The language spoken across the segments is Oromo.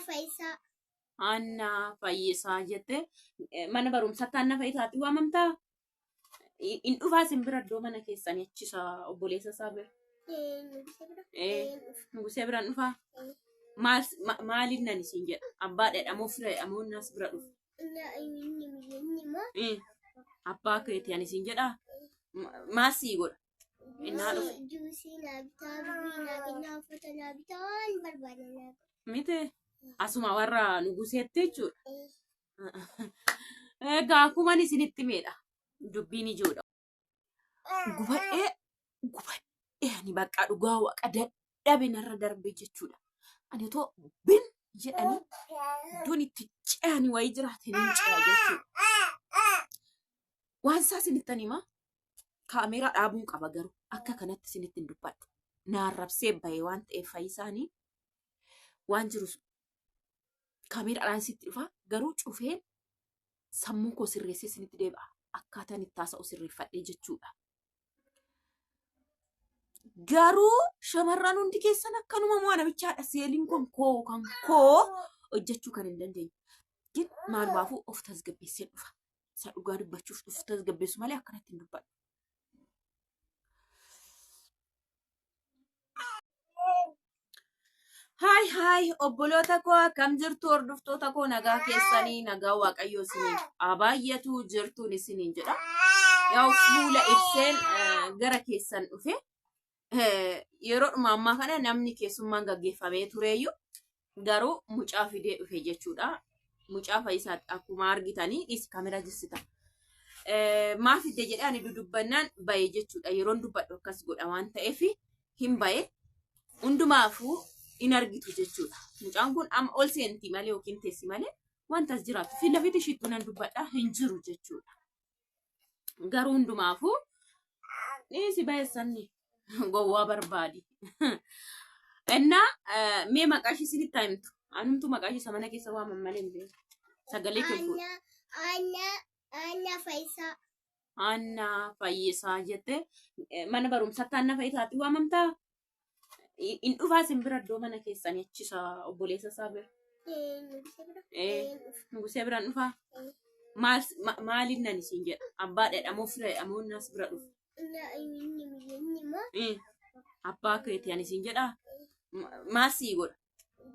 Faayisaa. Haannaa Fayyisaa jette mana barumsaatti Haannaa Fayyisaatti waamamtaa? In dhufaa isin bira iddoo mana keessanii achi isa obboleessa isaa bira. Nugusee bira. Nugusee biraan dhufaa? Maal maaliin nan isin jedha? Abbaa dhedhamoo fira dhedhamoo naas bira dhufa. Inni immoo Abbaa keetii ani isin jedhaa? Maal sii godha? Innaa dhufu. Juusii naa bitaa, birrii naa kennaa, uffata naa bitaa, waan barbaade naa godha. Miti asuma warra nuguseetti jechuudha. Egaa akkuma ani isinitti himeedha. Dubbiin ijoodha. Gubadhee gubadhee ani bakka dhugaa waaqa dadhabe narra darbe jechuudha. Ani otoo bin jedhanii iddoon itti ce'anii wayii jiraate ni ce'a jechuudha. Waan isaa isinittan hima. Kaameeraa dhaabuun qaba garuu akka kanatti isinitti hin dubbadhu. Na arrabsee bahe waan ta'eef fayyisaanii waan jiru kaameeraadhaan sitti dhufa garuu cufeen sammuu koo sirreessee isinitti deebi'a. Akkaataan itti haasa'u sirreeffadhee jechuudha. Garuu shamarran hundi keessan akkanuma moo namichaadha seeliin kun koo kan koo hojjechuu kan hin dandeenye. Gin maalumaafuu of tasgabbeessee dhufa. Isa dhugaa dubbachuuf of tasgabbeessu malee akkanatti hin dubbadhu. Haay haay obboloota koo akkam jirtu hordoftoota koo nagaa keessanii nagaa waaqayyoo isiniif haa baay'atu jirtuun isiniin jedha. Yaa'u fuula ibseen gara keessan dhufe yeroodhuma ammaa kana namni keessummaan gaggeeffamee tureeyyu garuu mucaa fidee dhufe jechuudha. Mucaa fayyisaatti akkuma argitanii dhiisi kaameraa jissita. Maa fidde jedhee ani dudubbannaan baye jechuudha. Yeroon dubbadhu akkas godha waan ta'eef hin baye. Hundumaafuu hin argitu jechuudha. Mucaan kun amma ol seenti malee yookiin teessi malee wanta as jiraatu. Fi lafitti ishittuu nan dubbadha hin jiru jechuudha. Garuu hundumaafuu dhiisi bayeessanni gowwaa barbaadi. Innaa mee maqaa ishii isinitti haa himtu. Anumtu maqaa ishii isa mana keessa waaman malee hin beeku. Sagalee kee fuudhu. Aanna Aanna Faayisaa. Aanna Fayyisaa jette mana barumsaatti Aanna Fayyisaatti waamamtaa? In dhufaa isin bira iddoo mana keessanii achi isa obboleessa isaa bira. Nugusee bira. Nugusee biraan dhufaa? Maal maaliin nan isin jedha? Abbaa dhedhamoo fira dhedhamoo naas bira dhufa. Inni immoo Abbaa keetii ani isin jedhaa? Maal sii godha?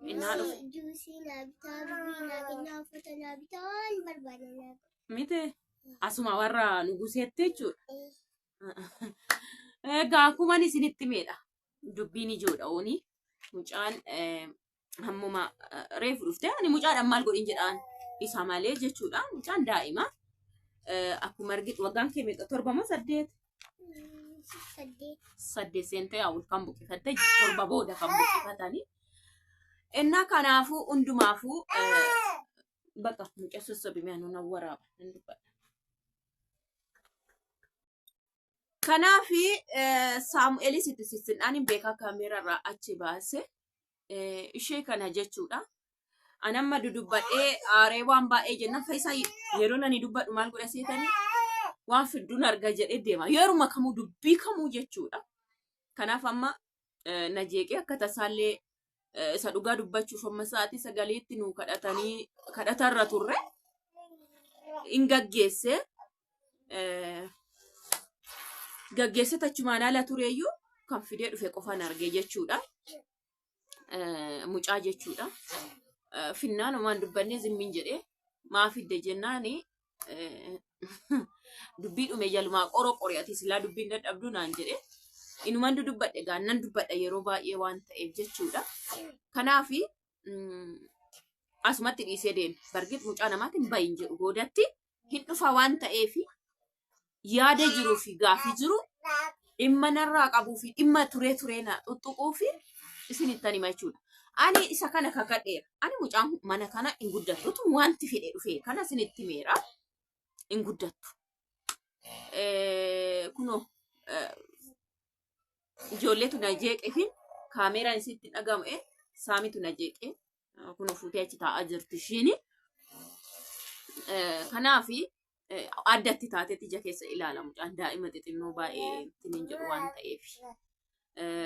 Innaa dhufu. Juusii naa bitaa, birrii naa kennaa, uffata naa bitaa, waan barbaade naa godha. Miti asuma warra nuguseetti jechuudha. Egaa akkuma ani isinitti himeedha. Dubbiin ijoodha ooni. Mucaan hammuma reefu dhufte ani mucaadhaan maal godhin jedhaan isa malee jechuudha. Mucaan daa'ima. Akkuma argitu waggaan kee meeqa torba moo saddeet? Saddeet. Saddeet seentee haa kan buqqifatte torba booda kan buqqifatanii. Innaa kanaafuu hundumaafuu bakka mucaa sossobi mee anu nan waraaba nan dubbadha. Kanaaf Saamu'eelis itti sissin'aan hin beekaa kaameeraarraa achi baase ishee kana jechuudha. An amma dudubbadhee aaree waan baay'ee jennaan Faayisaa yeroo nani dubbadhu maal godha seetanii waan fidduun arga jedhee deema. Yeruma kamuu dubbii kamuu jechuudha. Kanaaf amma na jeeqee akka tasaallee isa dhugaa dubbachuuf amma sa'aatii sagaliitti nu kadhatanii kadhatarra turre hin gaggeesse. Gaggeesse tachumaan ala tureeyyuu kan fidee dhufe qofaan argee jechuudha. Mucaa jechuudha. Finnaan homaan dubbannee zimmiin jedhee maa fidde jennaani dubbii dhume jalumaa qoro qori ati silaa dubbiin dadhabduu naan jedhe. Inuman dudubbadhe gaannan dubbadha yeroo baay'ee waan ta'eef jechuudha. Kanaafi asumatti dhiisee deeme. Bargit mucaa namaatiin bayin jedhu boodatti hin dhufa waan ta'eef yaada jiruu fi gaafii jiru dhimma narraa qabuu fi dhimma turee turee na xuxuquu fi isinittan hima jechuudha. Ani isa kana kakadheera. Ani mucaan mana kana hin guddattu. Utuu wanti fedhe dhufee kana isinitti himeera. Hin guddattu. Kunoo ijoolleetu na jeeqe fi kaameeraan isitti dhaga'ame saamitu na jeeqe. Kunoo fuutee achi taa'aa jirti ishiini. Kanaaf addatti taatetti ija keessa ilaala mucaan daa'ima xixinnoo baay'ee ittiin hin jedhu waan ta'eef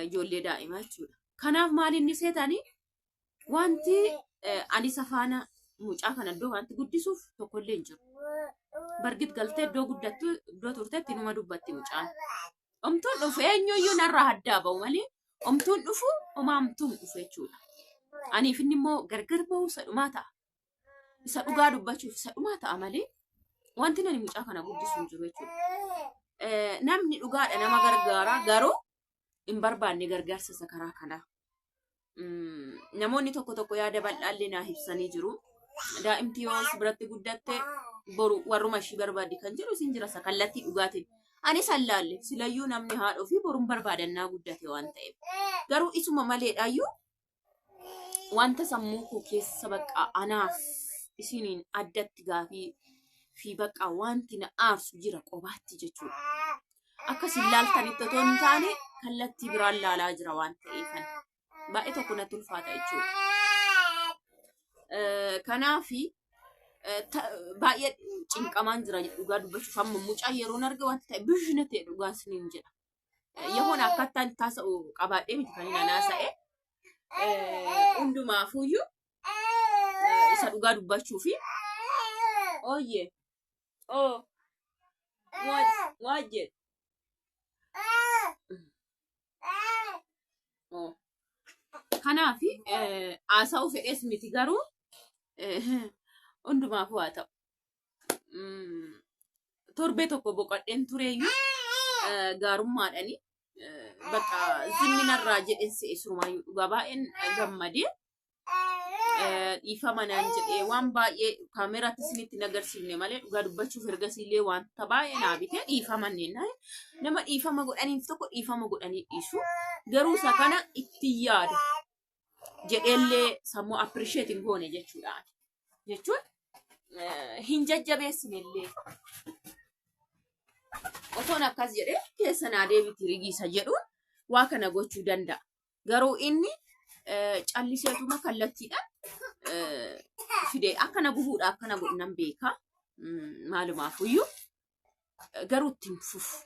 ijoollee daa'ima jechuudha. Kanaaf maal inni seetanii wanti Ani isa faana mucaa kana iddoo kanatti guddisuuf tokkollee hin jiru. Bargit galtee iddoo guddattu iddoo turtetti numa dubbatti mucaan. Omtuun dhufu eenyuyyuu narraa addaa ba'u malee omtuun dhufu omaamtuun dhufu jechuudha. Aniif inni immoo gargar ba'uu isa dhumaa ta'a. Isa dhugaa dubbachuuf isa dhumaa ta'a malee wanti nani mucaa kana guddisu hin jiru jechuudha. Namni dhugaadha nama gargaara garuu hin barbaanne gargaarsa isa karaa kanaa. Namoonni tokko tokko yaada bal'aallee naa ibsanii jiru. Daa'imti yoo si biratti guddatte boru warruma ishii barbaaddi kan jedhu isin jira isa kallattii dhugaatiin. Anis allaalle silayyuu namni haadha ofii boruun barbaadannaa guddate waan ta'eef. Garuu isuma maleedhaayyuu wanta sammuu koo keessa bakka anaaf isiniin addatti gaafii fi bakka wanti na aarsu jira qobaatti jechuudha. Akka isin laaltanitti otoo hin taane kallattii biraan laalaa jira waan ta'eefan. Baay'ee tokko natti ulfaata jechuudha. Kanaafi baay'ee cinqamaan jira dhugaa dubbachuuf amma mucaa yeroon arge wanta ta'e bishina ta'e dhugaa isiniin jedha. Yeroon akkattaan taasa'u qabaadhee miti kan inni haasa'e. Hundumaafuyyuu isa dhugaa dubbachuu fi ooyyee oo waan jedhu. Kanaaf haasa'uu fedhees miti garuu hundumaafuu haa ta'u. Torbee tokko boqodheen tureeyyuu gaarummaadhani bakka zimminarraa jedheen se'e surumaayyuu dhugaa baay'een gammadee dhiifama naan jedhee waan baay'ee kaameraatti isinitti hin agarsiifne malee dhugaa dubbachuuf ergasiillee wanta baay'ee naa bitee dhiifama nennaa nama dhiifama godhaniif tokko dhiifama godhanii dhiisu garuu isa kana itti yaadu jedheellee sammuu appreciate hin goone jechuudha. Jechuun hin jajjabeessinellee. Otoon akkas jedhee keessa naa deebiti rigiisa jedhuun waa kana gochuu danda'a. Garuu inni calliseetuma kallattiidhaan fidee akkana gubuudha akkana godhu nan beeka. Maalumaafuyyuu garuu ittiin fufu.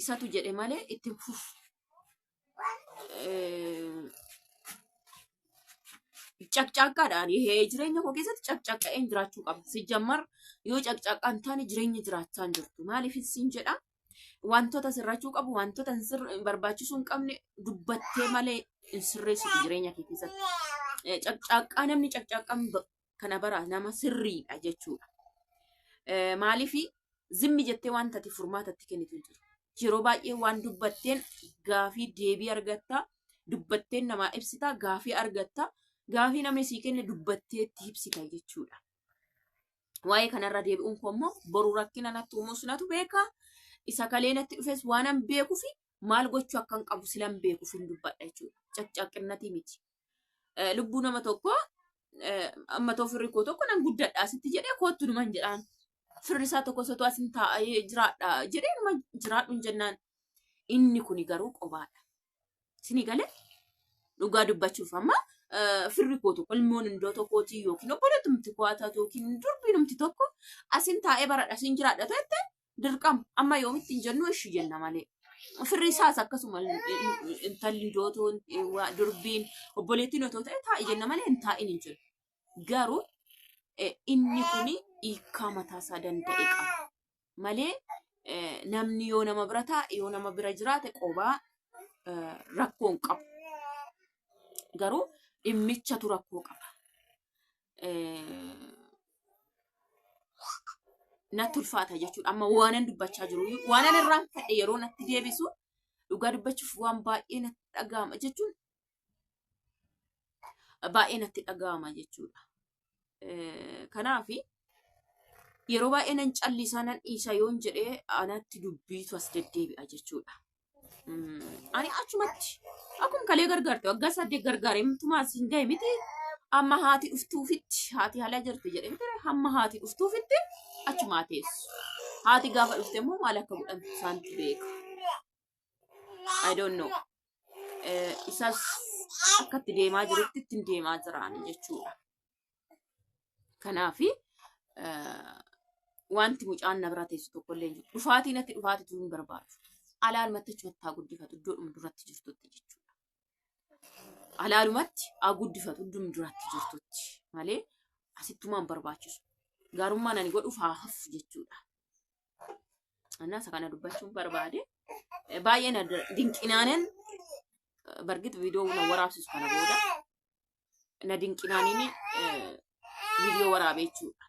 Isatu jedhe malee ittiin fufu. Caqcaqqaadhaan jireenya koo keessatti caqcaqqa'een jiraachuu qaba. Sijjammar yoo caqcaqqaa hin taane jireenya jiraachaa hin jirtu. Maaliif siin jedha wantoota sirrachuu qabu wantoota hin barbaachisuu hin qabne dubbattee malee hin sirreessitu jireenya kee keessatti. Caqcaqqaa namni caqcaqqaan kana bara nama sirriidha jechuudha. Maaliif zimmi jettee wanta ati furmaata itti kennitu hin jiru. Yeroo baay'ee waan dubbatteen gaafii deebii argatta. Dubbatteen namaa ibsita gaafii argatta. Gaafii namni sii kenne dubbattee itti ibsita jechuudha. Waa'ee kanarra deebi'uun koo immoo boru rakkina natti uumuus natu beeka. Isa kalee natti dhufes waanan beekufi maal gochuu akkan qabu silan beekuuf hin dubbadha jechuudha. Caccaqinnatii miti. Lubbuu nama tokko amma too firri koo tokko nan guddadha asitti jedhee koottu numan jedhaan. Firri isaa tokko osoo asin taa'ee jiraadha jedhee numa jiraadhu hin jennaan. Inni kuni garuu qobaadha. Isinii galee dhugaa dubbachuuf amma firri koo tokko ilmoon indoo tokkootii yookiin obboleettumti koo haa taatu yookiin durbiinumti tokko asin taa'ee baradha asin jiraadha ta'ette dirqama amma yoomitti hin jennu ishi jenna malee. Firri isaas akkasuma intalli dootoon durbiin obboleettiin otoo ta'e taa'i jenna malee hin taa'in hin jennu. Garuu inni kuni hiikkaa mataasaa danda'e qaba. Malee namni yoo nama bira taa'e yoo nama bira jiraate qobaa rakkoo hin qabu. Garuu dhimmichatu rakkoo qaba. Natti ulfaata jechuudha. Amma waanan dubbachaa jiru waanan irraanfadhe yeroo natti deebisu dhugaa dubbachuuf waan baay'ee natti dhaga'ama jechuun baay'ee natti dhaga'ama jechuudha. Kanaaf yeroo baay'ee nan callisaa nan dhiisa yoon jedhee anatti dubbiitu as deddeebi'a jechuudha. Ani achumatti akkuma kalee gargaarte waggaa 8 gargaare mitumaa siin gahe miti amma haati dhuftuufitti haati haala jirti jedhe miti hamma haati dhuftuufitti achumaa teessu. Haati gaafa dhufte immoo maal akka godhan isaantu beeka. I don't know. Isas akka itti deemaa jirutti ittiin deemaa jiraan jechuudha. Kanaafi wanti mucaan na bira teessu tokko illee hin jiru. Dhufaatii natti dhufaatitu hin barbaadu. Alaalumatti achumatti haa guddifatu iddoodhuma duratti jirtutti jechuudha. Alaalumatti haa guddifatu idduma duratti jirtutti malee asittumaan barbaachisu. Gaarummaan ani godhuuf haa hafu jechuudha. Annaa isa kana dubbachuun barbaade. Baay'ee na dinqinaanen bargit viidiyoo na waraabsisu kana booda na dinqinaaniin viidiyoo waraabee jechuudha.